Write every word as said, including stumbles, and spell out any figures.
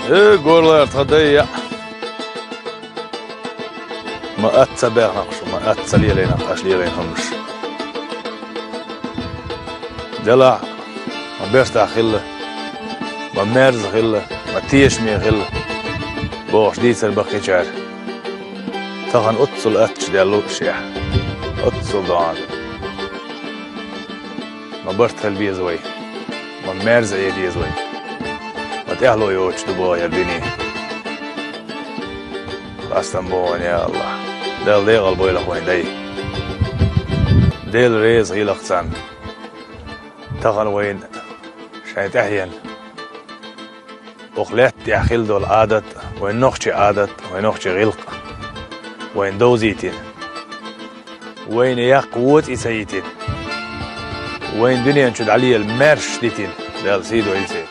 Э, горлар тха дайя. Ма атца бехнакъ шу, ма атца лелайнакъ аш лелайн хӀумаш. Делахь, ма бертахь хилла, ма мерза хилла, ма тешаме хилла, бохуш дийцар баккхийчара. Тахана оццул аттачу даьлла луъушехь, оццул догӀана. Ма барт хила беза вай, ма мерза Ӏе деза вай, ма тӀаьхьало йоцуш ду боху яра дуьне. Къастам боху вайн, я АллахӀ. Дала декъал бойла вайн дай. Дела реза хилахь царна. Тахана вайна шайн тӀаьхьенна. Оха лаьтта тӀехь хилла долу Ӏадат, вайн нохчийн Ӏадат, вайн нохчийн гӀиллакх, вайна довзийтина. Вайна яккха воцӀий ца йитина. Вайна дуьнен чу дӀалела маьрша дитина. Дала сий дойла церан.